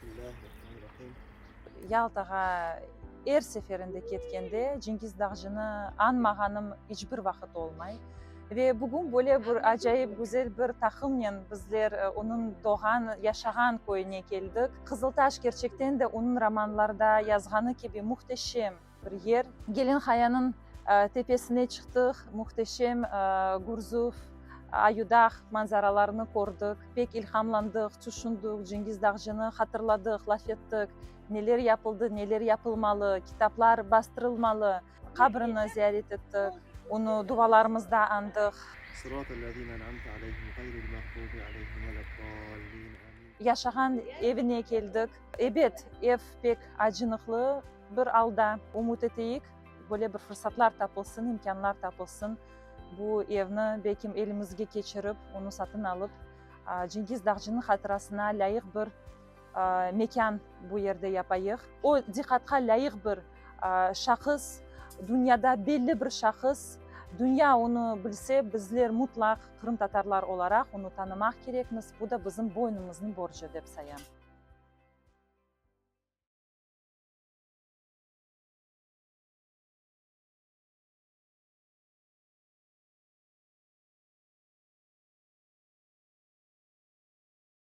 Bismillahirrahmanirrahim. Yaltağa er seferinde ketkende Cengiz Dağcını añmağanım iç bir vaqıt olmay. Ve bugün böyle bir acayip güzel bir taqımnen bizler onıñ doğğan, yaşağan köyüne keldik. Qızıltaş kerçekten de onıñ romanlarda yazğanı kibi mühteşem bir yer. Gelin Qayanıñ tepesine çıqtıq, mühteşem Gurzuf, Ayudağ manzaralarını kördik, pek ilhamlandıq, tüşündik, Cengiz Dağcını hatırladıq, laf ettik, neler yapıldı, neler yapılmalı, kitaplar bastırılmalı, qabrini ziyaret ettik, onı duvalarımızda añdıq. Sıratellezine en'amte aleyhim gayril mağdubi aleyhim veleddallin, amin. Yaşağan evine keldik. Ebet, ev pek acınıqlı bir alda. Ümüt eteyik, böyle bir fırsatlar tapılsın, imkânlar tapılsın, bu evni belkim elimizge keçirip, onı satın alıp, Cengiz Dağcınıñ hatırasına lâyıq bir mekân bu yerde yapayıq. O, diqqatqa lâyıq bir şahıs, dünyada belli bir şahıs. Dünya onı bilse, bizler mutlaq, qırımtatarlar olaraq, onı tanımaq kerekmiz. Bu da bizim boynumıznıñ borcu, dep sayam.